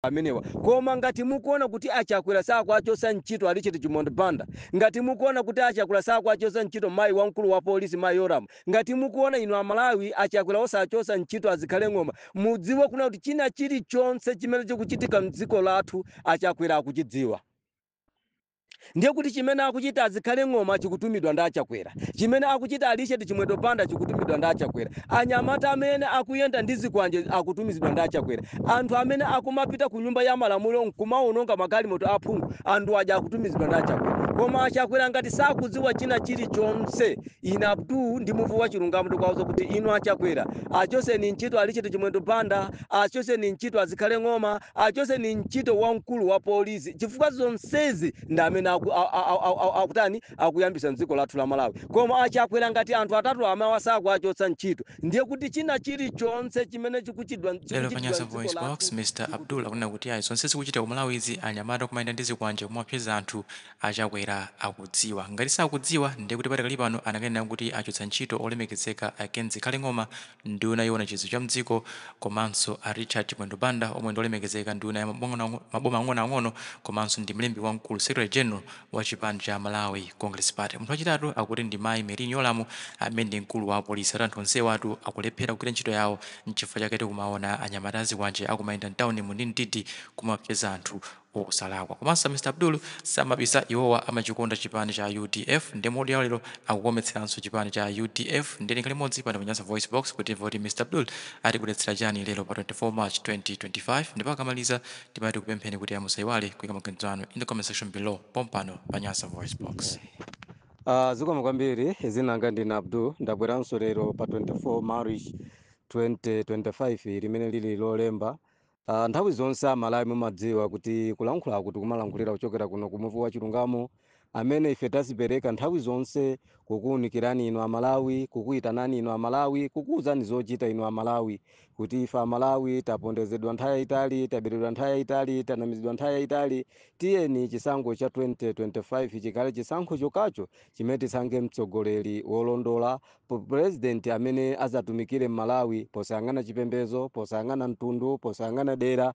Amenewa. Koma ngati mukuona kuti Achakwera sakuachosa ntchito a Richard Chimwendo Banda, ngati mukuona kuti Achakwera sakuachosa ntchito mayi wamkulu wa polisi, mayi Yoram, ngati mukuona inu Amalawi Achakwera osachosa ntchito Azikhale Ng'oma, mudziwe kuna kuti china chilichonse chimene chikuchitika mdziko lathu Achakwera akuchidziwa. Ndiye kuti chimene akuchita Azikhale Ng'oma chikutumidwa ndi Achakwera, chimene akuchita a Richard Chimwendo Banda chikutumidwa ndi Achakwera, anyamata amene akuyenda ndi zikwanje akutumizidwa ndi Achakwera, anthu amene akumapita ku Nyumba ya Malamulo nkumaononga magalimoto aphungu, anthu aja akutumizidwa ndi Achakwera. Koma Achakwera ngati sakudziwa china chilichonse, ine Abdul ndi Muvi wa Chilungamo ndikuwauza kuti inu Achakwera, achoseni ntchito a Richard Chimwendo Banda, achoseni ntchito Azikhale Ng'oma, achoseni ntchito wamkulu wa polisi, chifukwa zonsezi ndi amene akutani, akuyambisa mdziko lathu la Malawi. Koma Achakwera ngati anthu atatu amawa sakuachotsa ntchito, ndiye kuti china chilichonse chimene chikuchitidwa Lero pa chikuchitidwa Nyasa mdziko Voice Box, lathu Mr Abdul akunena kuti ayi, zonse zikuchitika ku Malawi izi, anyamata kumayenda ndi zikwanje kumapseza anthu, Achakwera akudziwa. Ngati sakudziwa, ndiye kuti patakali pano anakanena kuti achotsa ntchito olemekezeka a Ken Zikhale Ng'oma, nduna yoona chitetezo cha mdziko, komanso a Richard Chimwendo Banda omwe ndi olemekezeka nduna ya maboma ang'onoang'ono komanso ndi mlembi wamkulu, secretary general, wa chipani cha Malawi Congress Party. Munthu wachitatu akuti ndi mayi Merlyne Yolamu amene ndi mkulu wa apolisi. Ati anthu onsewatu akulephera kugwira ntchito yawo, nchifukwa chake tikumaona anyamata azikwanje akumayenda mtaunimu ndi mtiti kumapseza anthu osalakwa. Komanso Mr Abdul samabisa, iwowa amachikonda chipani cha UDF, ndi modi yawo lero akukometseranso chipani cha UDF. Ndi linga limodzi pano pa Nyasa Voice Box kuti timve kuti Mr Abdul atibweretsera chani lero pa 24 March 2025. Ndipo akamaliza timati kupempheni kuti amusayiwale kuyika maganizo anu in the comment section below pompano pa Nyasa Voice Box. Zikomo kwambiri. Zina langa ndine Abdul. Ndabweranso lero pa 24 March 2025 limene lili Lolemba. Nthawi zonse Amalawi mumadziwa kuti kulankhula kuti kumalankhulira kuchokera kuno ku Muvi wa Chilungamo, amene ife tazipereka nthawi zonse kukuwunikirani inu Amalawi, kukuyitanani inu Amalawi, kukuwuzani zochita inu Amalawi, kuti ife Amalawi tapondezedwa nthawi yayitali, taberedwa nthawi yayitali, tanamizidwa nthawi yayitali. Tiyeni chisankho cha 2025 chikhale chisankho chokacho chimene tisankhe mtsogoleri wolondola, president amene azatumikire Mmalawi posayang'ana chipembedzo, posayang'ana mtundu, posayang'ana dera,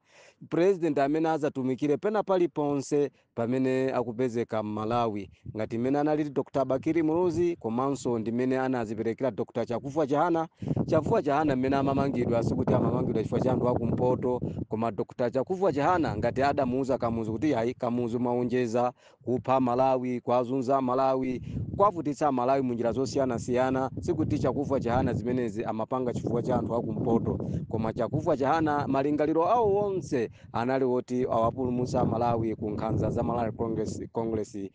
president amene azatumikire pena paliponse pamene akupezeka Mmalawi, ngati mmene analili Dr Bakili Muluzi, komanso ndimene anaziperekera Dr Chakufwa Chihana. Chakufwa Chihana mmene amamangidwa, sikuti amamangidwa chifukwa cha anthu akumpoto, koma Dr Chakufwa Chihana ngati adamuuza Kamuzu kuti hayi, Kamuzu, mwaonjeza kupha Malawi, kwazunza Malawi, kwavutitsa Malawi munjira zosiyanasiyana, sikuti Chakufwa Chihana zimenezi amapanga chifukwa cha anthu akumpoto, koma Chakufwa Chihana malingaliro awo onse anali oti awapulumutsa Malawi ku nkhanza za Malawi Congress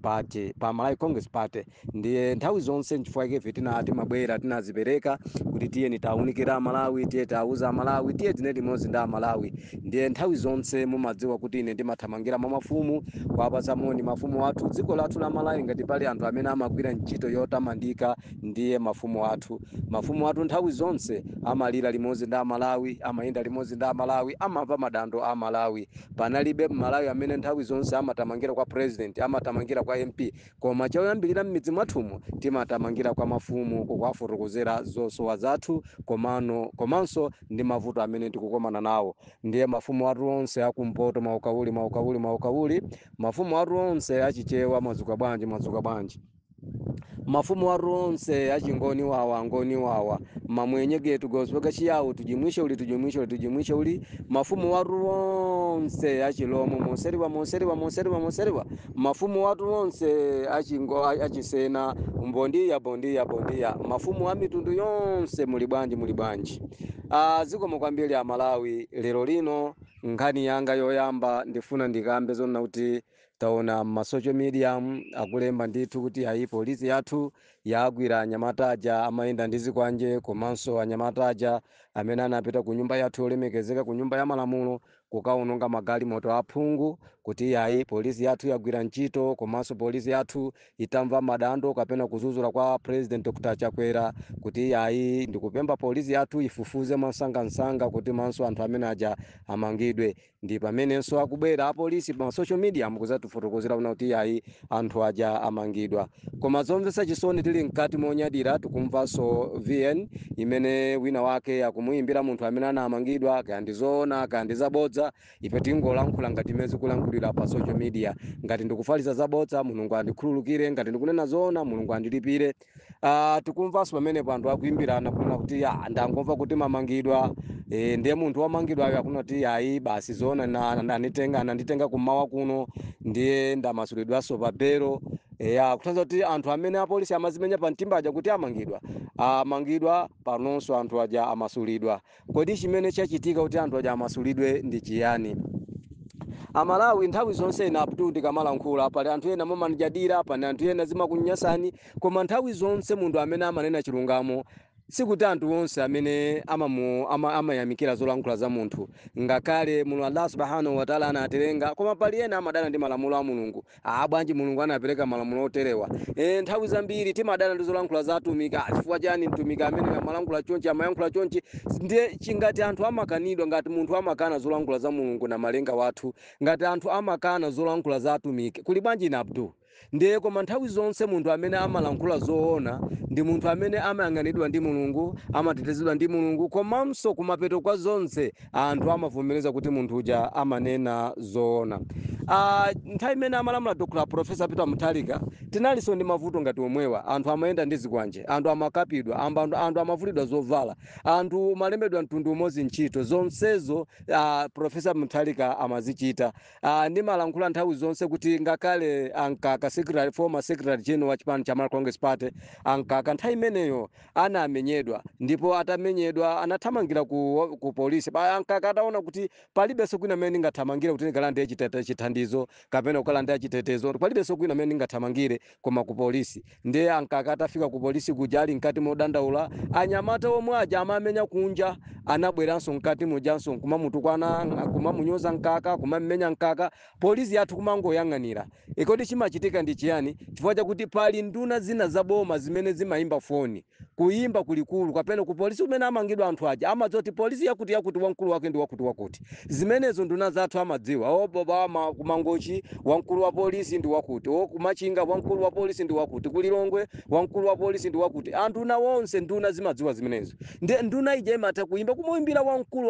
Party, pa Malawi Congress Party. Ndiye nthawi zonse nchifukwa chake ife timabwera, tinazipereka kuti tiyeni tawunikira Amalawi, tiye tawuza Amalawi, tiye tine limodzi ndi Amalawi. Ndiye nthawi zonse mumadziwa kuti ine ndimathamangira mwa mafumu kuwapatsa moni mafumu athu. Dziko lathu la Malawi, ngati pali anthu amene amagwira ntchito yotamandika, ndiye mafumu athu. Mafumu athu nthawi zonse amalira limodzi ndi Amalawi, amayenda limodzi ndi Amalawi, amamva madando a Malawi. Panalibe Mmalawi amene nthawi zonse amatamangira kwa president, amatamangira kwa MP, koma choyambirira m'midzi mwathumo timatamangira kwa mafumu kukafotokozera zosowa zathu komano komanso ndi mavuto amene tikukomana nawo. Ndiye mafumu athu onse akumpoto, maukauli, maukauli, maukauli. Mafumu athu onse Achichewa, mwadzuka bwanji? Mwadzuka bwanji? Mafumu athu onse Achingoni, wawa ngoni wawa mamwenye getu gozweka chiyawo, tujimwishe uli, tujimwishe uli, tujimwishe uli. Mafumu athu onse Achilomo, moseriwa, moseriwa, moseriwa, moseriwa. Mafumu athu onse Achingo, Achisena, mbondiya, bondiya, bondiya. Mafumu a mitundu yonse, muli bwanji? Muli bwanji? Zikomo kwambiri Amalawi. Lero lino nkhani yanga yoyamba ndifuna ndikambe zona kuti taona ma social media akulemba ndithu kuti ayi, polisi yathu yagwira anyamata aja amayenda ndi zikwanje, komanso anyamata aja amene anapita ku nyumba yathu yolemekezeka, ku Nyumba ya Malamulo, kukaononga magalimoto aphungu, kuti ayi, polisi yathu yagwira ntchito, komanso polisi yathu itamva madando kapena kuzuzula kwa President Dr Chakwera kuti ayi, ndikupempha polisi yathu ifufuze mwansangansanga kuti manso anthu amene aja amangidwe. Ndi pamenenso akubwera apolisi pa social media mukuzati kutifotokozera kuna kuti ayi, anthu aja amangidwa. Koma zomvetsa chisoni, tili mkati monyadira, tikumvanso VN imene wina wake akumuyimbira munthu amene anamangidwa. Kaya ndi zoona, kaya ndi zabodza, ife tingolankhula ngati imene zikulankhulira pa social media. Ngati ndikufalitsa zabodza, Mulungu andikhululukire. Ngati ndikunena zoona, Mulungu andilipire. Tikumvanso pamenepo anthu akuimbirana kunena kuti, "Ah, ndangomva kuti mamangidwa." Ndiye munthu wamangidwayo akunena kuti, "Ayi, basi, zoona, ananditenga kummawa kuno, ndiye ndamasulidwanso pa belo." Ya, kutanthauza kuti anthu amene apolisi amazimenya pa mtimba aja kuti amangidwa, amangidwa, panonso anthu aja amasulidwa. Kodi chimene chachitika kuti anthu aja amasulidwe ndi chiyani? Amalawi, nthawi zonse ine Abdul ndikamalankhula, pali anthu ena mumandijadira, pali anthu ena zimakunyasani, koma nthawi zonse munthu amene amanena chilungamo, sikuti anthu onse amene amayamikira zolankhula za munthu. Ngakhale Mulungu Allah Subhanahu wa Ta'ala anaterenga, koma pali ena amadana ndi malamulo a Mulungu. Ah, bwanji Mulungu anapereka malamulo oterewa? Nthawi zambiri timadana ndi zolankhula za atumiki. Ah, chifukwa chani mtumiki amene amalankhula chonchi, amayankhula chonchi? Ndiye chingati anthu amakanidwa, ngati munthu amakana zolankhula za Mulungu na malenga wathu, ngati anthu amakana zolankhula za atumiki, kuli bwanji ine Abdul? Ndiye koma nthawi zonse munthu amene amalankhula zoona ndi munthu amene amayang'anidwa ndi Mulungu, amatetezedwa ndi Mulungu, komanso kumapeto kwa zonse anthu amavomereza kuti munthu uja amanena zoona. Nthawi imene amalamula Dr. Professor Peter Mutharika, tinalinso ndi mavuto ngati omwewa. Anthu amayenda ndi zikwanje, anthu amakapidwa, anthu amavulidwa zovala, anthu malembedwa mtundu umodzi ntchito. Zonsezo Professor Mutharika amazichita. Ndimalankhula nthawi zonse kuti ngakhale ankaka secretary, former secretary general wa chipani cha Malawi Congress Party, ankaka nthawi imeneyo anamenyedwa, ndipo atamenyedwa anathamangira ku polisi. Ankaka ataona kuti palibenso kwina amene ndingathamangire kuti ndikalandire chithandizo kapena kukalandira chitetezo, palibenso kwina amene ndingathamangire koma ku polisi. Ndiye ankaka atafika ku polisi kuja, ali mkati modandaula, anyamata omwe aja amamenya kunja anabweranso mkati mujanso kumamutukwana, kumamunyoza Mkaka, kumammenya Mkaka, polisi yathu kumangoyang'anira. Ikodi chimachitika ndi chiyani? Chifukwa chakuti pali nduna zina za boma zimene zimayimba foni, kuyimba kulikulu kapena ku polisi kumene amangidwa anthu aja, amadziwa kuti polisi yakuti yakuti, wamkulu wake ndi wakuti wakuti. Zimenezo nduna zathu amadziwa. Kumangochi wamkulu wa polisi ndi wakuti, o kumachinga wamkulu wa polisi ndi wakuti, kulilongwe wamkulu wa polisi ndi wakuti. Anthu wonse, nduna zimadziwa zimenezo. Ndi nduna ija imatha kuyimba, kumuyimbira wamkulu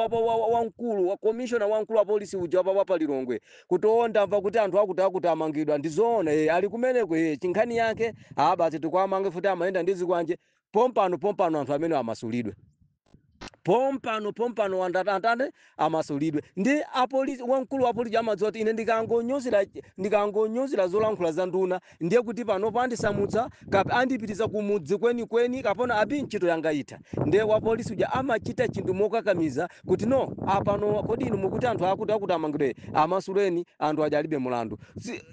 wa commissioner, wamkulu wa polisi uja wa Lilongwe, kuti, "O, ndamva kuti anthu akuti akuti amangidwa, ndizoona?" "E, ali kumeneko. E, chinkhani yake?" "Ah, basi, tikuamange futi amayenda ndi zikwanje." Pompano pompano anthu amene amasulidwe, pompano pompano anthu amasulidwe. Ndi apolisi, wamkulu wa polisi amadziwa kuti ine ndikangonyozera zolankhula za nduna, ndiye kuti panopo andisamutsa kape andipitiza kumudzi kwenikweni, kapena abi ntchito yanga itha. Ndiye wa polisi uja amachita chinthu mokakamiza kuti, "No, apano kodi inu mukuti anthu akuti akuti amangidwe? Amasuleni, anthu aja alibe mulandu."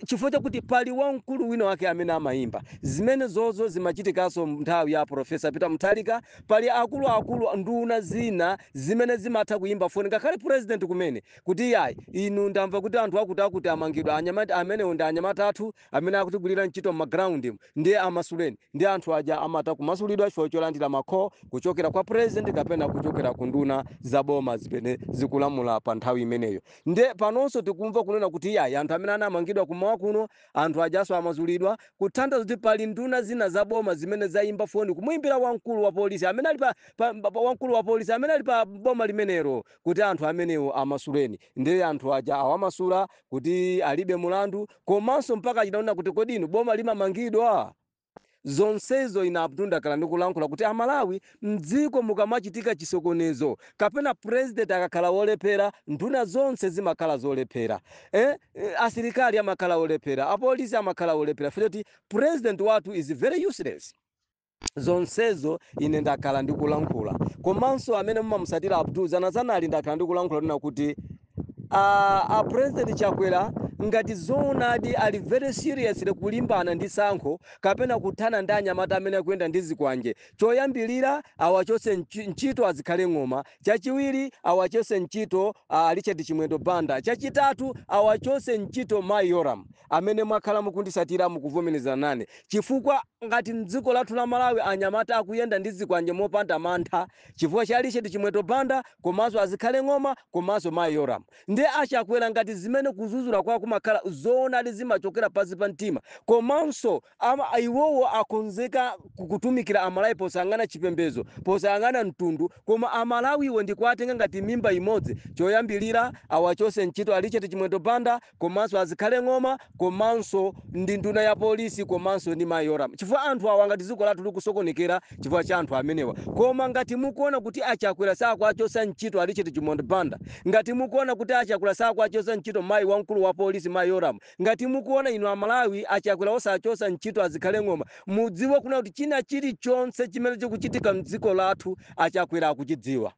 Chifukwa chakuti pali wamkulu wina wake amene amayimba. Zimene zozo zimachitikanso nthawi ya Professor Peter Mutharika. Pali akuluakulu, nduna zina zimene zimatha kuyimba foni ngakhale president kumene kuti, "Yayi, inu, ndamva kuti anthu akuti akuti amangidwa, anyamata amenewo ndi anyamata athu amene akutigwirira ntchito m'maground, ndiye amasuleni." Ndi anthu aja amatha kumasulidwa chifukwa cholandira ma call kuchokera kwa president kapena kuchokera ku nduna za boma zimene zikulamula pa nthawi imeneyo. Ndiye panonso tikumva kunena kuti yayi, anthu amene anamangidwa kumawa kuno, anthu ajaso amasulidwa, kutanthauza kuti pali nduna zina za boma zimene zayimba foni kumuyimbira wamkulu wa polisi amene ali pa wamkulu wa polisi amene ali pa boma limenelo kuti anthu amenewo amasuleni. Ndiye anthu aja awamasula kuti alibe mulandu, komanso mpaka chinaona kuti, kodi inu, boma limamangidwa? Zonsezo ine Abdul ndakhala ndikulankhula kuti Amalawi, mdziko mukamachitika chisokonezo kapena president akakhala wolephera, nduna zonse zimakhala zolephera, asilikali amakhala olephera, apolisi amakhala olephera, kuti president wathu is very useless. Zonsezo ine ndakhala ndikulankhula. Komanso amene mumamusatira Abdul, zanazanali ndakhala ndikulankhula nena kuti a President Chakwera, ngati zoonadi ali very seriously kulimbana ndi sankho kapena kuthana ndi anyamata amene akuyenda ndi zikwanje, choyambilira awachotse ntchito azikhale Ng'oma, chachiwiri awachotse ntchito Richard Chimwendo Banda, chachitatu awachotse ntchito Mai Yoram. Amene mwakhala mukundisatira mukuvomerezana nane, chifukwa ngati mdziko lathu la Malawi anyamata akuyenda ndi zikwanje mopanda mantha chifukwa cha Richard Chimwendo Banda komanso azikhale Ng'oma komanso Mai Yoram, ndiye achakwera ngati zimene kuzuzula kwa kumakhala amakhala zoonadi, zimachokera pansi pa mtima. Komanso iwowo akonzeka kutumikira Amalawi posayang'ana chipembedzo, posayang'ana mtundu, koma Amalawiwo ndikuwatenga ngati mimba imodzi. Choyambilira, awachose ntchito a Richard Chimwendo Banda, komanso a Zikhale Ng'oma, komanso ndi nduna ya polisi, komanso ndi mayi Yolamu, chifukwa anthu awa, ngati dziko lathu likusokonekera chifukwa cha anthu amenewa. Koma ngati mukuona kuti Achakwera sakuachosa ntchito a Richard Chimwendo Banda, ngati mukuona kuti Achakwera sakuachosa ntchito mayi wamkulu wa polisi, mayi Yolamu, ngati mukuona inu Amalawi Achakwera osachosa ntchito a Zikhale Ng'oma, mudziwe kuna kuti china chilichonse chimene chikuchitika mdziko lathu Achakwera akuchidziwa.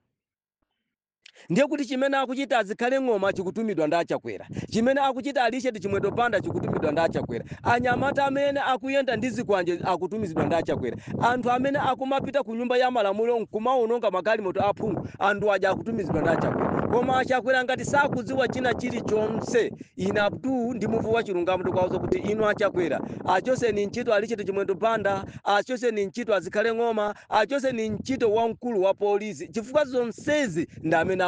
Ndiye kuti chimene akuchita Azikhale Ng'oma chikutumidwa ndi Achakwera, chimene akuchita a Richard Chimwendo Banda chikutumidwa ndi Achakwera, anyamata amene akuyenda ndi zikwanje akutumizidwa ndi Achakwera, anthu amene akumapita ku Nyumba ya Malamulo nkumawononga magalimoto aphungu, anthu aja akutumizidwa ndi Achakwera. Koma Achakwera ngati sakudziwa china chilichonse, ine Abdu ndi Muvi wa Chilungamo ndikuwauza kuti inu Achakwera, achoseni ntchito a Richard Chimwendo Banda, achoseni ntchito Azikhale Ng'oma, achoseni ntchito wamkulu wa polisi, chifukwa zonsezi ndi amene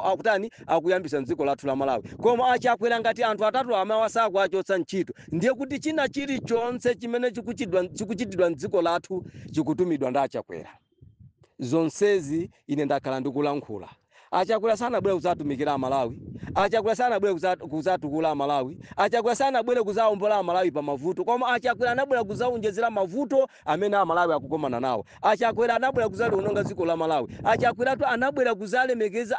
akutani, akuyambisa mdziko lathu la Malawi. Koma Achakwera ngati anthu atatu amawa sakuachotsa ntchito, ndiye kuti china chilichonse chimene chikuchitidwa mdziko lathu chikutumidwa ndi Achakwera. Zonsezi ine ndakhala ndikulankhula. Achakwera sanabwere kudzatumikira Amalawi, Achakwera sanabwere kudzatukula Amalawi, Achakwera sanabwere kudzawombola Amalawi pa mavuto, koma Achakwera anabwera kudzaonjezera mavuto amene Amalawi akukomana nawo. Achakwera anabwera kudzaliononga dziko la Malawi. Achakweratu anabwera kudzalemekeza,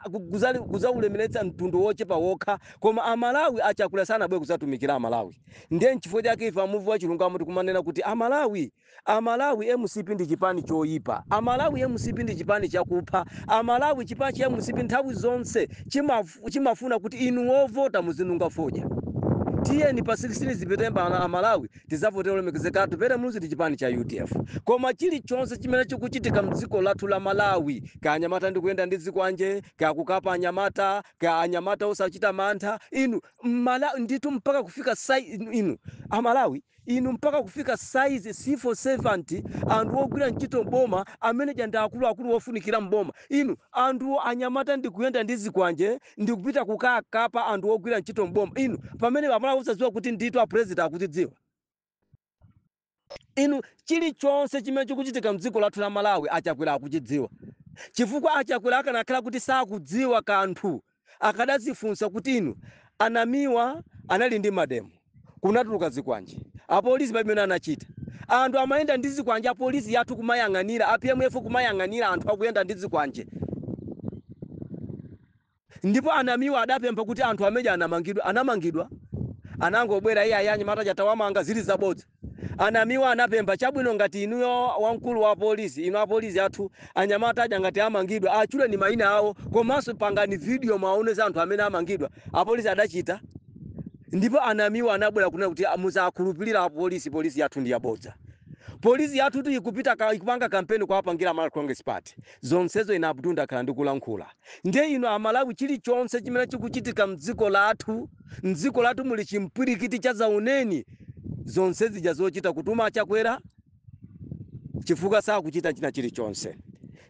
kudzaulemeretsa mtundu wochepa wokha, koma Amalawi, Achakwera sanabwere kudzatumikira Amalawi. Ndiye nchifukwa chake ife Amuvi wa Chilungamo tikumanena kuti Amalawi, Amalawi, MCP ndi chipani choyipa. Amalawi, MCP ndi chipani chakupha. Amalawi, chipani cha MCP nthawi zonse chimafuna kuti inu wovota muzinunga fodya. Tiyeni pa 16 September, Amalawi, tidzavotera olemekezeka Atupele Muluzi ndi chipani cha UDF. Koma chilichonse chimene chikuchitika mdziko lathu la Malawi, ka anyamata ndikuyenda ndi zikwanje, ka kukapa anyamata, ka anyamata osachita mantha, inu ndithu mpaka kufika inu Amalawi, inu mpaka kufika size civil servant, anthu ogwira ntchito mboma amene ja ndi akuluakulu ofunikira mboma, inu anthu anyamata ndikuyenda ndi zikwanje ndikupita kukakapa anthu ogwira ntchito mboma, inu pamene Amalawi usadziwa kuti ndithu a president akuchidziwa. Inu, chilichonse chimene chikuchitika mdziko lathu la Malawi Achakwera akuchidziwa, chifukwa Achakwera akanakhala kuti sakudziwa kanthu akadazifunsa kuti inu, Anamiwa anali ndi mademo, kunatuluka zikwanje, apolisi pamene anachita, anthu amayenda ndi zikwanje, apolisi yathu kumayang'anira, a PMF kumayang'anira anthu akuyenda ndi zikwanje, ndipo Anamiwa adapempha kuti anthu amene anamangidwa anamangidwa, anangobwera iye ayanyamata chatawamanga, zili zabodza. Anamiwa anapempha, chabwino, ngati inuyo wamkulu wa polisi, inu apolisi athu, anyamata aja ngati amangidwa achuleni mayina awo, komanso pangani video mwaonesa anthu amene amangidwa. Apolisi adachita, ndipo Anamiwa anabwera kunena kuti musakhulupirira apolisi, polisi yathu ndi yabodza, polisi yathu ikupita ikupanga kampeni kuwapangira Malawi Congress Party. Zonsezo ine Abdu ndakhala ndikulankhula. Ndiye inu Amalawi, chilichonse chimene chikuchitika mdziko lathu, mdziko lathu muli chimpwirikiti cha zauneni. Zonse zija zochita kutuma Achakwera, chifukwa sakuchita china chilichonse.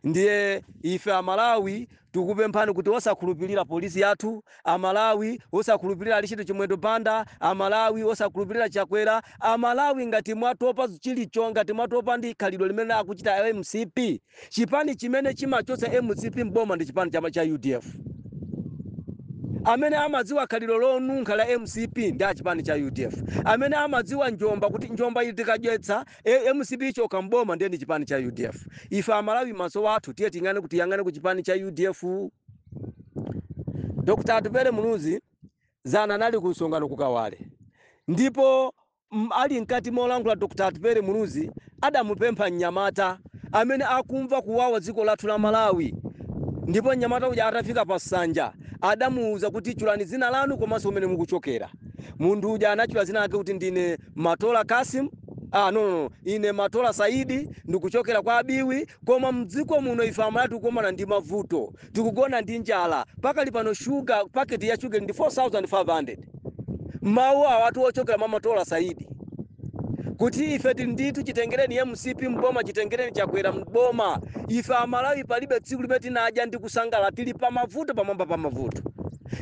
Ndiye ife Amalawi tikupemphani kuti osakhulupirira polisi yathu, Amalawi osakhulupirira Richard Chimwendo Banda, Amalawi osakhulupirira Chakwera. Amalawi, ngati mwatopa chilicho, ngati mwatopa ndi khalidwe limene akuchita MCP, chipani chimene chimachotsa MCP mboma ndi chipani cha UDF. Amene amadziwa khalidwe lonunkha la MCP ndi achipani cha UDF. Amene amadziwa njomba, kuti njomba ili tikadyetsa MCP ichoka mboma, ndiye ndi chipani cha UDF. Ife Amalawi, maso athu tiye ting'ane kuti tiyang'ane ku chipani cha UDF. Dr Atupele Muluzi zana anali ku msonkhano ku Kawale, ndipo ali mkati molankhula Dr Atupele Muluzi, adamupempha mnyamata amene akumva kuwawa dziko lathu la Malawi. Ndipo mnyamata uja atafika pa nsanja adamuwuza kuti, "Chulani dzina lanu komanso kumene mukuchokera." Munthu uja anachula dzina lake kuti, "Ndine Matola Kasim, no, no, no, ine Matola Saidi, ndikuchokera kwa Abiwi. Koma mdziko muno ife Amalawi tikukumana ndi mavuto, tikugona ndi njala. Pakali pano shuga, paketi ya shuga ndi 4500." Mawu awatu ochokera mwa Matola Saidi kuti ife tili ndithu chitengereni MCP mboma, chitengereni Chakwera mboma, ife Amalawi palibe tsiku limene tinadya ndi kusangala, tili pa mavuto pamwamba pa mavuto.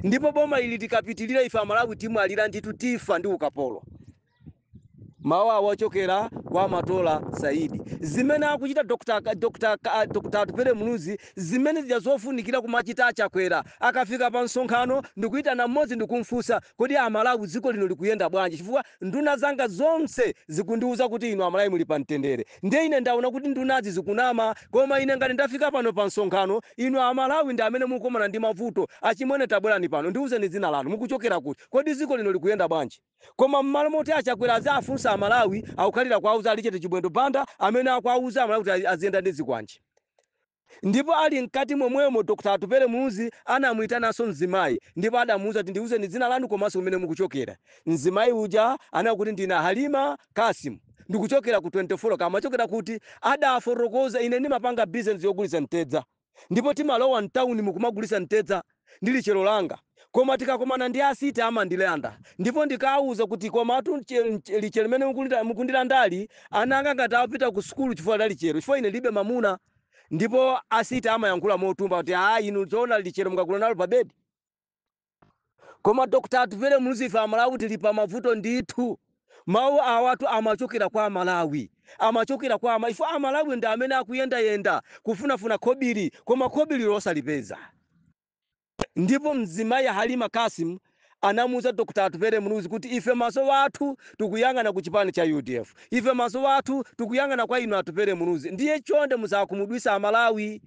Ndipo boma ili tikapitilira ife Amalawi timwalira ndithu, tifa ndi ukapolo. Mawu awo achokera kwa Matola Saidi. Zimene akuchita Dr. Atupele Muluzi, zimene zija zofunikira kumachita aChakwera akafika pa msonkhano ndikuyitana mmodzi ndikumfunsa, kodi Amalawi dziko lino likuyenda bwanji? Chifukwa nduna zanga zonse zikundiuza kuti inu Amalawi muli pa mtendere, ndiye ine ndaona kuti ndunazi zikunama. Koma ine ngati ndafika pano pa msonkhano, inu Amalawi ndi amene mukumana ndi mavuto. Achimwene, tabwerani pano, ndiuzeni dzina lanu, mukuchokera kuti, kodi dziko lino likuyenda bwanji? Koma mmalo moti aChakwera aziafunsa Amalawi, akukhalira kuauza ali chete Chibwendo Banda amene akuauza Amalawi kuti aziyenda ndi zikwanje. Ndipo ali mkati momwemo, Dr. Atupele Muluzi anamuitananso mzimayi ndipo adamuuza kuti, ndiuzeni dzina lanu komanso kumene mukuchokera. Mzimayi uja anakuti, ndine Halima Kasim, ndikuchokera ku 24, kamachokera kuti. Adafotokoza, ine ndimapanga business yogulitsa mtedza ndipo timalowa mtawuni mukumagulitsa mtedza ndi lichero langa, koma tikakomana ndi asiti amandilanda, ndipo ndikawuza kuti, komatu lichero limene mukundilandali, ana anga ngati apita ku sukulu chifukwa la lichero, chifukwa ine ndilibe mamuna. Ndipo asiti amayankhula motumba kuti, a inu zoona lichero mungagula nalo pa bedi? Koma Dr. Atupele Muluzi, ife Amalawi tili pa mavuto ndithu. Mawu awatu amachokera kwa Amalawi, amachokera kwa ife Amalawi ndi amene akuyendayenda kufunafuna khobiri, koma khobiri losalipeza. Ndipo mzimayi Halima Kasim anamuuza Dr. Atupele Muluzi kuti, ife maso athu tikuyang'ana ku chipani cha UDF, ife maso athu tikuyang'ana kwa inu Atupele Muluzi, ndiye chonde musakhumudwitsa Amalawi,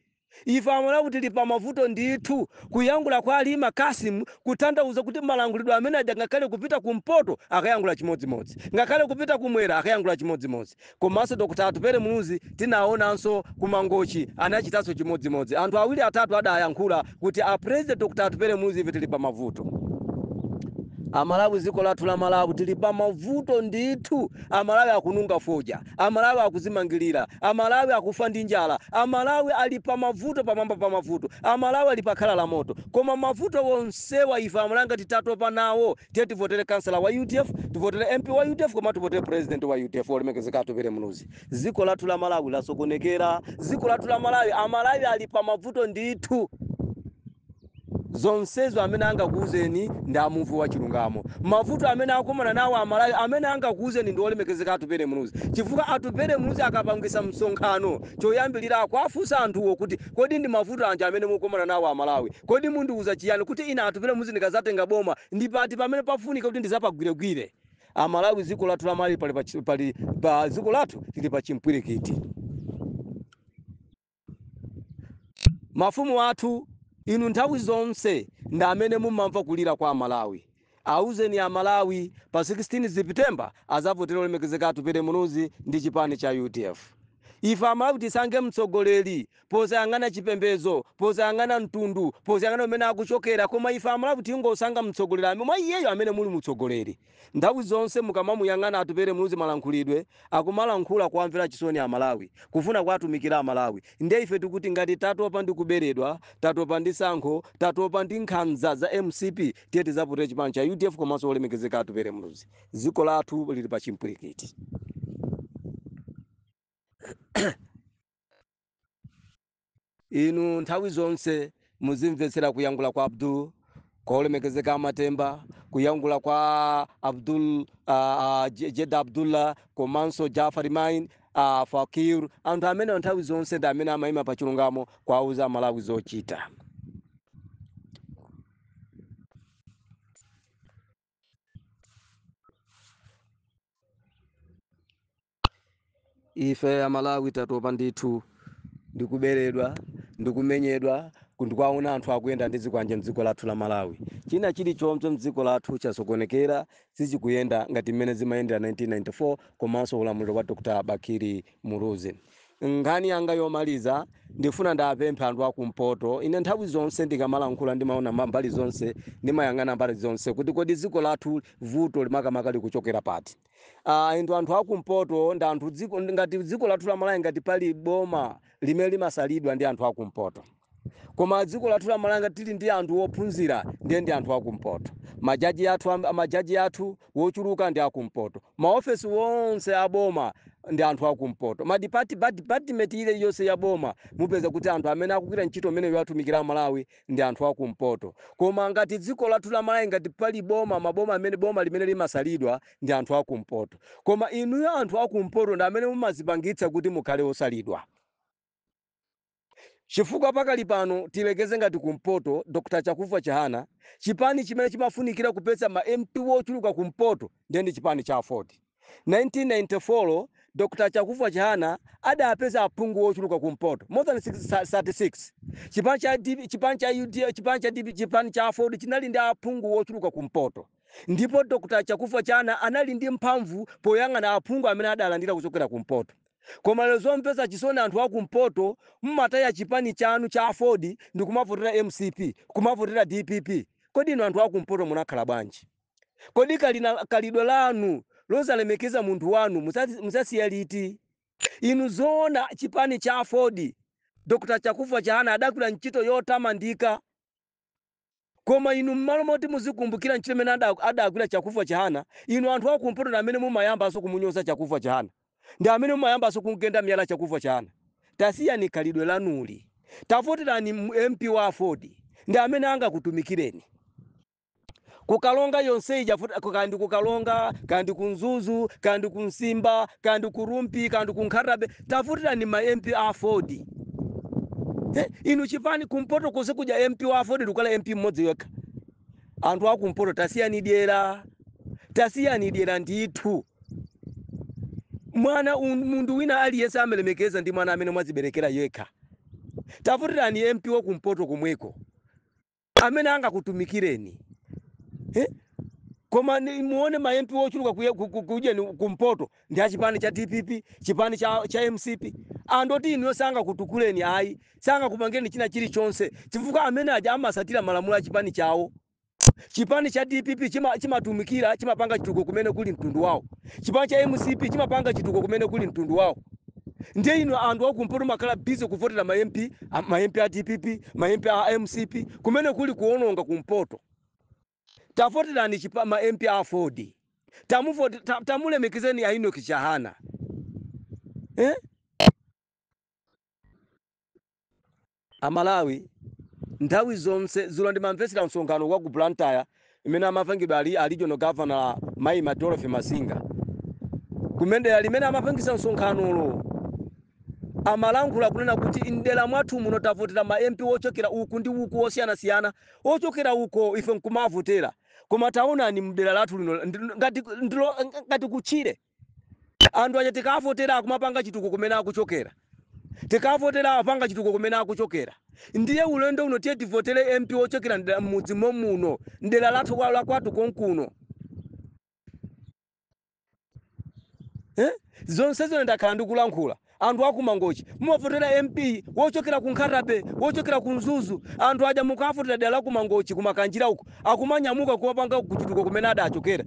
ife Amalawi tili pa mavuto ndithu. Kuyankhula kwa Halima Kasim kutanthauza kuti malankhulidwe amene aja, ngakhale kupita kumpoto akayankhula chimodzimodzi, ngakhale kupita kumwera akayankhula chimodzimodzi. Komanso Dr. Atupele Muluzi tinaonanso kuMangochi anachitanso chimodzimodzi. Anthu awiri atatu adayankhula kuti a President Dr. Atupele Muluzi, ife tili pa mavuto. Amalawi, dziko lathu la Malawi tili pa mavuto ndithu. Amalawi akununga fodya, Amalawi akuzimangirira, Amalawi akufa ndi njala, Amalawi ali pa mavuto pamwamba pa mavuto, Amalawi ali pakhala la moto. Koma mavuto wonsewa ife Amalawi ngati tatopa nawo, tiye tivotere kansala wa UDF, tivotere MP wa UDF, koma tivotere president wa UDF, olemekezeka Atupele Muluzi. Dziko lathu la Malawi lasokonekera. Dziko lathu la Malawi, Amalawi ali pa mavuto ndithu. Zonsezo amene angakuuzeni ndi amuvu wa chilungamo. Mavuto amene akumana nawo Amalawi, amene angakuuzeni ndi olemekezeka Atupele Muluzi, chifukwa Atupele Muluzi akapangisa msonkhano, choyambilira akuafunsa anthuwo kuti, kodi ndi mavuto anji amene mukumana nawo Amalawi? Kodi mundiuza chiyani kuti ine Atupele Muluzi ndikazatenga boma, ndi pati pamene pafunika kuti ndizapagwiregwire? Amalawi, dziko lathu la Malawi pali pa dziko lathu lili pa chimpwirikiti. Mafumu athu, inu nthawi zonse ndi amene mumamva kulira kwa Amalawi. Auzeni Amalawi pa 16 September azavotera olemekezeka Atupele Muluzi ndi chipani cha UDF. Ife Amalawi tisankhe mtsogoleri posayang'ana chipembedzo, posayang'ana mtundu, posayang'ana umene akuchokera, koma ife Amalawi tingosankha mtsogoleri amene mwa iyeyo amene muli mtsogoleri. Nthawi zonse mukamamuyang'ana Atupele Muluzi, malankhulidwe akumalankhula kuwamvera chisoni Amalawi, kufuna kuwatumikira Amalawi. Ndiye ife tikuti ngati tatopa ndi kuberedwa, tatopa ndi tsankho, tatopa ndi nkhanza za MCP, tiye tizavotere chipani cha UDF komanso olemekezeka Atupele Muluzi. Dziko lathu lili pa chimpwirikiti. Inu nthawi zonse muzimvetsera kuyankhula kwa Abdul, kwa olemekezeka Amatemba, kuyankhula kwa Abdul Jeda Abdullah komanso Jafari Main, Fakir. Anthu amene nthawi zonse ndi amene amayima pa chilungamo kuwauza Amalawi zochita. Ife Amalawi tatopa ndithu ndikuberedwa, ndikumenyedwa, ndikuwaona anthu akuyenda ndi zikwanje mdziko lathu la Malawi. China chilichonse mdziko lathu chasokonekera, sichikuyenda ngati mmene zimayendera 1994 komanso ulamuliro wa Dr. Bakili Muluzi. Nkhani yanga yomaliza, ndifuna ndapempha anthu akumpoto. Ine nthawi zonse ndikamalankhula ndimaona mbali zonse, ndimayang'ana mbali zonse kuti kodi dziko lathu vuto limakamaka likuchokera pati. Inu anthu akumpoto ndi anthu dziko, ngati dziko lathu la Malawi, ngati pali boma limene limasalidwa ndi anthu akumpoto. Koma dziko lathu la Malawi ngati tili ndi anthu ophunzira, ndiye ndi anthu akumpoto. Majaji athu, majaji athu wochuluka ndi akumpoto. Maofesi wonse aboma Ndi anthu akumpoto. Ma department iliyonse ya boma mupeza kuti anthu amene akugwira ntchito imeneyo atumikira Malawi ndi anthu akumpoto. Koma ngati dziko lathu la Malawi, ngati pali boma, maboma amene boma limene limasalidwa ndi anthu akumpoto. Koma inuyo anthu akumpoto ndi amene mumazipangitsa kuti mukhale osalidwa, chifukwa pakali pano tilekeze ngati kumpoto, Dr Chakufwa Chihana, chipani chimene chimafunikira kupeza ma MP wochuluka kumpoto ndiye ndi chipani cha AFORD. 1994 Dr Chakufwa Chihana adapeza aphungu wochuluka kumpoto, more than 36. Chipani cha DP, chipani cha UD, chipani cha DP, chipani cha AFORD chinali ndi aphungu wochuluka kumpoto, ndipo Dr Chakufwa Chihana anali ndi mphamvu poyang'ana aphungu amene adalandira kuchokera kumpoto. Koma lero zomvetsa chisoni, anthu akumpoto mmataya chipani chanu cha AFORD ndi kumavotera MCP, kumavotera DPP. Kodi inu anthu akumpoto munakhala bwanji? Kodi kalidwe lanu losalemekeza munthu wanu musasiya liti? Inu zoona, chipani cha AFORD, Dr Chakufwa Chihana adagwira ntchito yotamandika, koma inu mmalo moti muzikumbukira ntchito imene adagwira Chakufwa Chihana, inu anthu akumpoto ndi amene mumayambanso kumunyoza Chakufwa Chihana, ndi amene mumayambanso kumgenda miyala Chakufwa Chihana. Tasiyani khalidwe lanuli. Tavoterani MP wa AFORD, ndi amene angakutumikireni. Kukalonga yonse ija, kandi kukalonga, kandi kunzuzu, kandi kunsimba, kandi kurumpi, kandi kunkhatabe, tavoterani ma MP a AFORD. Inu chipani kumpoto konse kuja MP wa AFORD ndikukhala MP mmodzi yekha. Anthu akumpoto, tasiyani dyera, tasiyani dyera ndithu. Mwana munthu wina aliyense amalemekeza ndi mwana amene mwaziberekera yekha. Tavoterani MP wa kumpoto komweko amene angakutumikireni, eh? Koma muone ma MP ochuluka kujeni kumpoto ndi achipani cha DPP, chipani cha MCP. Anthu oti inuyo sangakutukuleni ayi, sangakupangireni china chilichonse, chifukwa amene aja amasatira malamulo a chipani chawo. Chipani cha DPP chimatumikira, chimapanga chitukuko kumene kuli mtundu wawo. Chipani cha MCP chimapanga chitukuko kumene kuli mtundu wawo. Ndiye inu anthu akumpoto makhala busy kuvotera ma MP, ma MP a DPP, ma MP a MCP, kumene kuli kuononga kumpoto. Tavoterani ma MP a AFORD. Tamulemekezeni a Enoch Chihana, eh? Amalawi, nthawi zonse zulo ndimamvetsera msonkhano wa ku Blantyre imene amapangidwa ali regional governor mayi Dorothy Masinga. Kumene limene amapangisa msonkhanolo, amalankhula kunena kuti mdera mwathu muno tavotera ma MP ochokera uku ndi uku osiyanasiyana, ochokera uko ife nkumavotera, koma taonani mdera lathu lino ngati kutchire, anthu aja tikavotera akumapanga chitukuko kumene akuchokera, tikavotera apanga chitukuko kumene akuchokera. Ndiye ulendo uno tiye tivotere MP wochokera m'mudzi momuno, mdera lathu la kwathu konkuno, eh? Zonse zone ndakhala ndikulankhula, anthu akumangochi mumavotera MP wochokera ku Nkhatabe, wochokera ku Mzuzu. Anthu aja mukavotera dera la kumangochi, kumakanjira uku, akumanyamuka kuwapanga kuchitukuko kumene adachokera.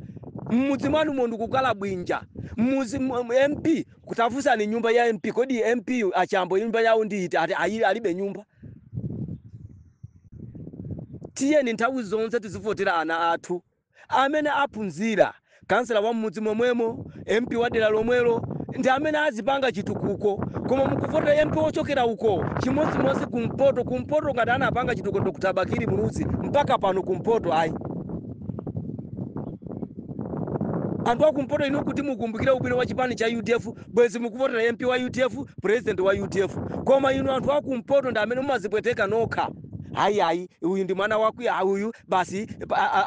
Mmudzi mwanu mo ndikukala bwinja. Mmudzi MP kutafunsani nyumba ya MP, kodi MP achambo nyumba yawo ndi iti? Ati ayi, alibe nyumba. Tiyeni nthawi zonse tizivotera ana athu amene aphunzira, kansela wa mmudzi momwemo, MP wa dera lomwelo, ndi amene azipanga chitukuko. Koma mukuvotera MP wochokera uko. Chimodzimodzi kumpoto. Kumpoto ngati anapanga chitukuko Dr Bakili Muluzi, mpaka pano kumpoto ayi. Anthu akumpoto inu, kuti mukumbukire ubwino wa chipani cha UDF, bwezi mukuvotera MP wa UDF, president wa UDF. Koma inu anthu akumpoto ndi amene mumazipweteka nokha. Ayi, ayi, uyu ndi mwana wakwiya uyu, basi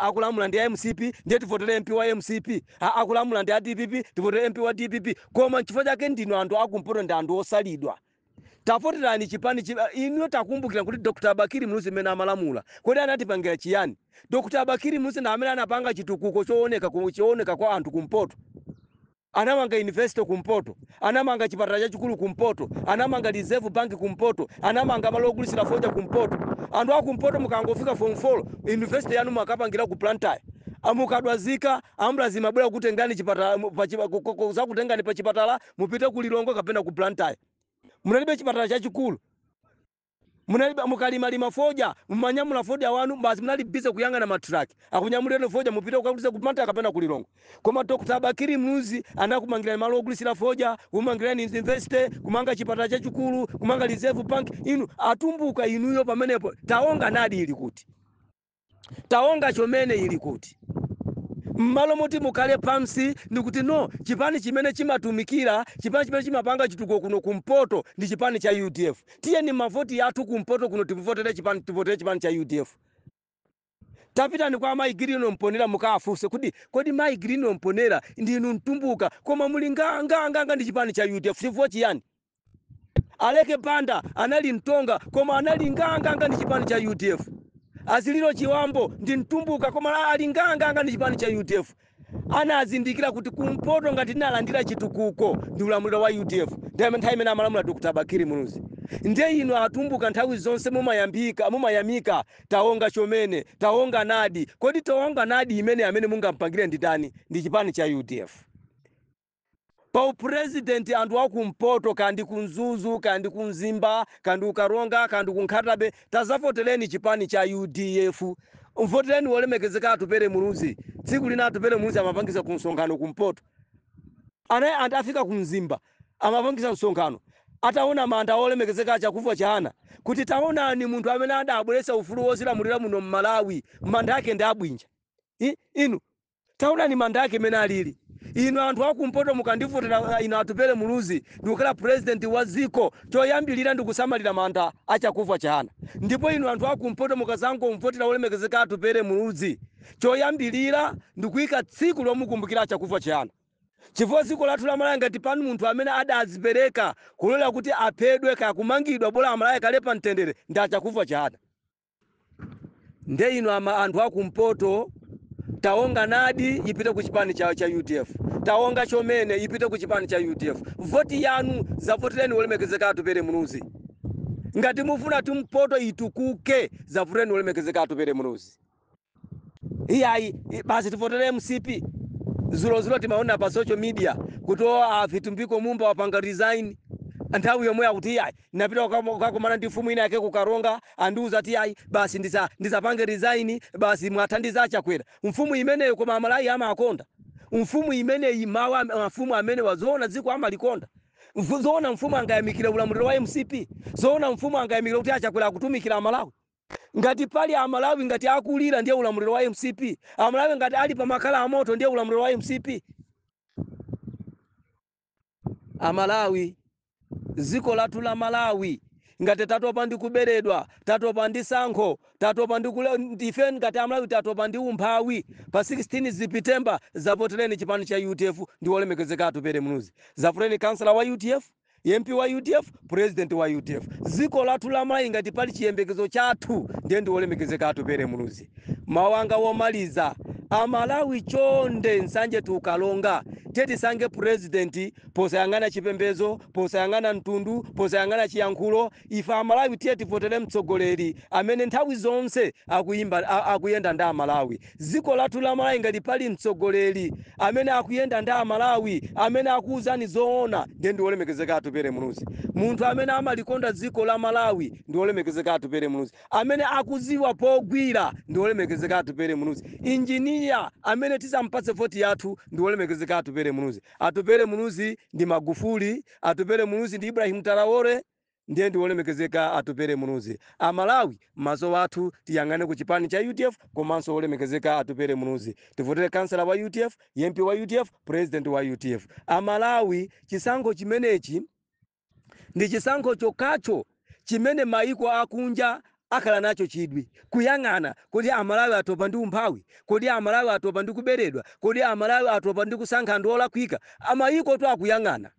akulamula ndi MCP, ndiye tivotere MP wa MCP. Akulamula ndi a DPP, tivotere MP wa DPP. Koma nchifukwa chake ndinu anthu akumpoto ndi anthu osalidwa. Tavoterani chipani inuyo. Takumbukira kuti Dr Bakili Muluzi mmene amalamula, kodi anatipangira chiyani? Dr Bakili Muluzi ndi amene anapanga chitukuko chooneka kwa anthu kumpoto. Anamanga university kumpoto, anamanga chipatala chachikulu kumpoto, anamanga Reserve Bank kumpoto, anamanga malo ogulisira fodya kumpoto. Anthu akumpoto mukangofika form 4, university yanu makapangira ku Blantyre. Mukadwazika, ambulance imabwera kutengani chipatala zakutengani pa chipatala, mupite ku Lilongwe kapena ku Blantyre. Munalibe chipatala chachikulu. Munalibe mukalimalima fodya, mumanyamula fodya wanu basi, munali busy kuyang'ana matraki akunyamulireni fodya mupite kukagulitsa kumata kapena kulilongo. Koma Dr. Bakili Muluzi anakumangirani malo ogulisira fodya, kumangirani university, kumanga chipatala chachikulu, kumanga Reserve Bank. Inu atumbuka inuyo pamenepo taonga nadi ili kuti, taonga chomene ili kuti. Mmalo moti mukhale pansi ndikuti no, chipani chimene chimatumikira, chipani chimene chimapanga chitukuko kuno kumpoto ndi chipani cha UDF, tiyeni mavoti athu kumpoto kuno tivotere chipani, tivotere chipani cha UDF. Tapitani kwa mayi Gideon Mponera mukafunse kuti kodi mayi Gideon Mponera, ndinu mtumbuka koma muli nganganga ndi chipani cha UDF, chifukwa chiyani? Aleke Banda anali mtonga koma anali nganganga ndi chipani cha UDF. Azililo Chiwambo ndi mtumbuka koma ali nganganga ndi chipani cha UDF. Anazindikira kuti kumpoto ngati tinalandira chitukuko ndi ulamuliro wa UDF, ndiye nthawi imene amalamula Dr. Bakili Muluzi. Ndiye inu atumbuka nthawi zonse mumayambika, mumayamika taonga chomene, taonga nadi. Kodi taonga nadi imene amene mungampangire ndi ndani? Ndi chipani cha UDF. Pa upresident anthu akumpoto, kandi kumzuzu, kandi kumzimba, kandi ukaronga, kandi kunkhatabe, tazavotereni chipani cha UDF, mvotereni wolemekezeka Atupere Muluzi. Tsiku lina Atupere Muluzi amapangisa ku msonkhano kumpoto, anaye anthu afika kumzimba amapangisa msonkhano, ataona manda olemekezeka Chakufwa Chihana, kuti taonani munthu amene adabweretsa ufulu wozilamulira muno mmalawi, manda ake ndi abwinja. Inu taonani manda ake mene alili. Inu anthu akumpoto mukandivotera inu Atupere Muluzi ndikukhala president wa ziko, choyambilira ndikusamalira manda achakufa Chihana. Ndipo inu anthu akumpoto mukazangomvotera olemekezeka Atupere Muluzi, choyambilira ndikuyika tsiku lomukumbukira Achakufa Chihana, chifukwa dziko lathu la Malawi ngati pano munthu amene adazipereka kulola kuti aphedwe kaya kumangidwa bola Amalawi kale pa mtendere ndi Achakufa Chihana. Nde inu ama anthu akumpoto, taonga nadi ipite ku chipani cha UDF, taonga chomene ipite ku chipani cha UDF. Voti yanu zavotereni wolemekezeka Atupere Muluzi. Ngati mufuna timpoto itukuke, zavotereni wolemekezeka Atupere Muluzi. Iyayi, basi tivotere MCP. Zulozulo timaona pa social media kuti o a Vitumbiko Mumba wapanga resign. Nthawi yomwe akuti iyayi, napita kukakumana ndi mfumu ina yake kukaronga, andiuza ati iyayi basi ndisapange resign, basi mwathandiza Achakwera. Mfumu imeneyo koma Amalawi amakonda mfumu imeneyi? Mawu mafumu amene wazoona dziko amalikonda? Zoona mfumu angayamikire ulamuliro wa MCP? Zoona mfumu angayamikire kuti Achakwera akutumikira Amalawi? Ngati pali Amalawi ngati akulira ndiye ulamuliro wa MCP. Amalawi ngati ali pamakhala amoto ndiye ulamuliro wa MCP. Amalawi, dziko lathu la Malawi ngati tatopa ndi kuberedwa, tatopa ndi sankho, tatopa ndi ndife ngati Amalawi tatopa ndi umphawi, pa 16 September zavotereni chipani cha UDF ndi wolemekezeka Atupere Muluzi. Zavotereni kansala wa UDF, MP wa UDF, president wa UDF. Dziko lathu la Malawi ngati pali chiyembekezo chathu ndiye ndi wolemekezeka Atupere Muluzi. Mawu anga womaliza, Amalawi chonde, Nsanje tukalonga tiye tisange president posayang'ana chipembedzo, posayang'ana mtundu, posayang'ana chiyankhulo. Ife Amalawi tiye tivotere mtsogoleri amene nthawi zonse akuyimba, akuyenda ndi Amalawi. Dziko lathu la Malawi ngati pali mtsogoleri amene akuyenda ndi Amalawi, amene akuwuzani zoona, ndiye ndi wolemekezeka Atupere Muluzi. Munthu amene amalikonda dziko la Malawi ndi wolemekezeka Atupere Muluzi. Amene akuziwa pogwira ndi wolemekezeka Atupere Muluzi. Injiniya amene tisampatse voti yathu ndi wolemekezeka Atupere Muluzi. Atupere Muluzi ndi Magufuli, Atupere Muluzi ndi Ibrahim Traore, ndiye ndi wolemekezeka Atupere Muluzi. Amalawi, maso athu tiyang'ane ku chipani cha UDF komanso wolemekezeka Atupere Muluzi. Tivotere kansala wa UDF, MP wa UDF, president wa UDF. Amalawi, chisankho chimenechi ndi chisankho chokhacho chimene maiko akunja akhala nacho chidwi kuyang'ana kodi Amalawi atopa ndi umphawi, kodi Amalawi atopa ndi kuberedwa, kodi Amalawi atopa ndi kusankha anthu olakwika. Amayiko to akuyang'ana,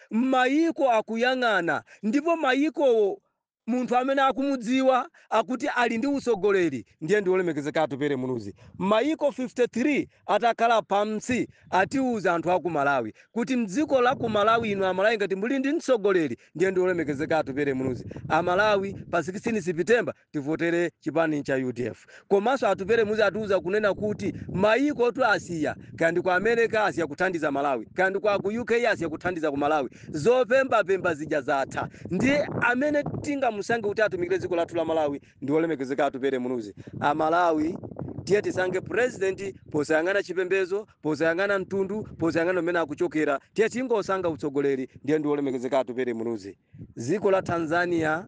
mayiko akuyang'ana, ndipo mayikowo munthu amene akumudziwa akuti ali ndi utsogoleri ndiye ndi wolemekezeka Atupere Muluzi. Mayiko 53 atakhala pansi atiuza anthu aku Malawi kuti mdziko la ku Malawi, inu Amalawi, ngati muli ndi mtsogoleri ndiye ndi wolemekezeka Atupere Muluzi. Amalawi, pa 16 September tivotere chipani cha UDF komanso Atupere Muluzi. Atiuza kunena kuti mayiko tu asiya, kandi ku America asiya kuthandiza Malawi, kandi ku UK asiya kuthandiza ku Malawi, zopembapemba zija zatha. Ndiye amene tingamu Tizamusankhe kuti atumikire dziko lathu la Malawi ndi olemekezeka Atupele Muluzi. Amalawi, tiye tisankhe president posayang'ana chipembedzo, posayang'ana mtundu, posayang'ana umene akuchokera. Tiye tingosankha utsogoleri, ndiye ndi olemekezeka Atupele Muluzi. Dziko la Tanzania,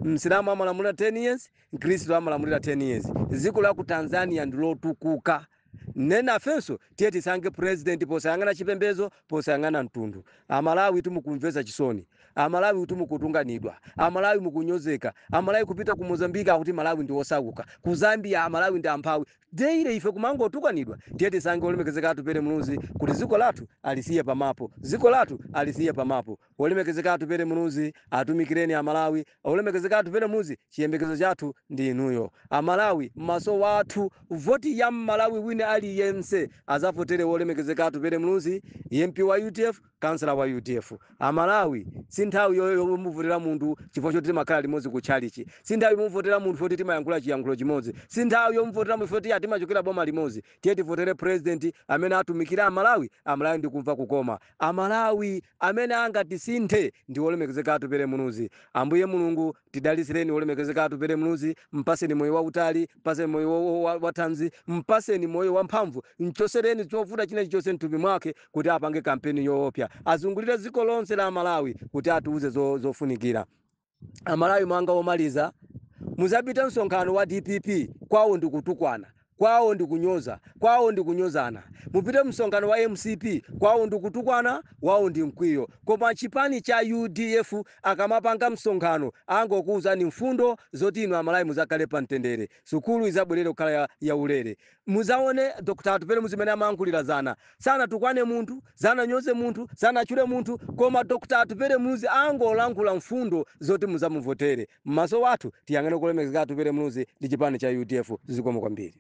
Msilamu amalamulira 10 years, Mkhristu amalamulira 10 years. Dziko la ku Tanzania ndi lotukuka. Nenafenso tiye tisankhe president posayang'ana chipembedzo, posayang'ana mtundu. Amalawi, timukumvetsa chisoni. Amalawi, timukutunganidwa. Amalawi, mukunyozeka. Amalawi, kupita ku Mozambika akuti Malawi ndi osauka, ku Zambia Amalawi ndi amphawi. Daily ife kumangotukanidwa. Tiye tisankhe olemekezeka Atupele Muluzi kuti dziko lathu alisiye pamapo, dziko lathu alisiye pamapo. Olemekezeka Atupele Muluzi, atumikireni Amalawi. Olemekezeka Atupele Muluzi, chiyembekezo chathu ndi inuyo. Amalawi, maso wathu, voti ya Mmalawi wina aliyense azavotere wolemekezeka Atupele Muluzi, MP wa UDF, kansala wa UDF. Amalawi, si nthawi yomuvotera munthu chifukwa choti timakhala limodzi ku tchalichi, si nthawi yomuvotera munthu choti timayankhula chiyankhulo chimodzi, si nthawi yomuvotera munthu choti timachokera boma limodzi. Tiye tivotere president amene atumikira Amalawi, Amalawi ndikumva kukoma. Amalawi, amene angatisinthe ndi wolemekezeka Atupele Muluzi. Ambuye Mulungu, tidalisireni wolemekezeka Atupele Muluzi. Mpaseni moyo wautali, mpaseni moyo wathanzi, mpaseni moyo wamphamvu, mchosereni chovuta china chilichonse mthupi mwake kuti apange kampeni yoopsa, azungulire dziko lonse la Malawi kuti atiuze zofunikira. Amalawi, mwanga omaliza, muzapita msonkhano wa DPP, kwawo ndikutukwana, kwawo ndikunyoza, kwawo ndikunyozana. Mupite msonkhano wa MCP, kwawo ndikutukwana, wawo ndi mkwiyo. Koma chipani cha UDF akamapanga msonkhano, angokuwuzani mfundo zoti inu Amalawi muzakhale pa mtendere, sukulu izabwerere kukhala ya ulere. Muzaone Dr Atupele muzimene amayankhulira zana, sanatukwane munthu, sananyoze munthu, sanachule munthu, koma Dr Atupele Muluzi angolankhula mfundo zoti muzamuvotere. Mmaso wathu tiyang'ane kulemekezeka Atupele Muluzi ndi chipani cha UDF. Zikomo kwambiri.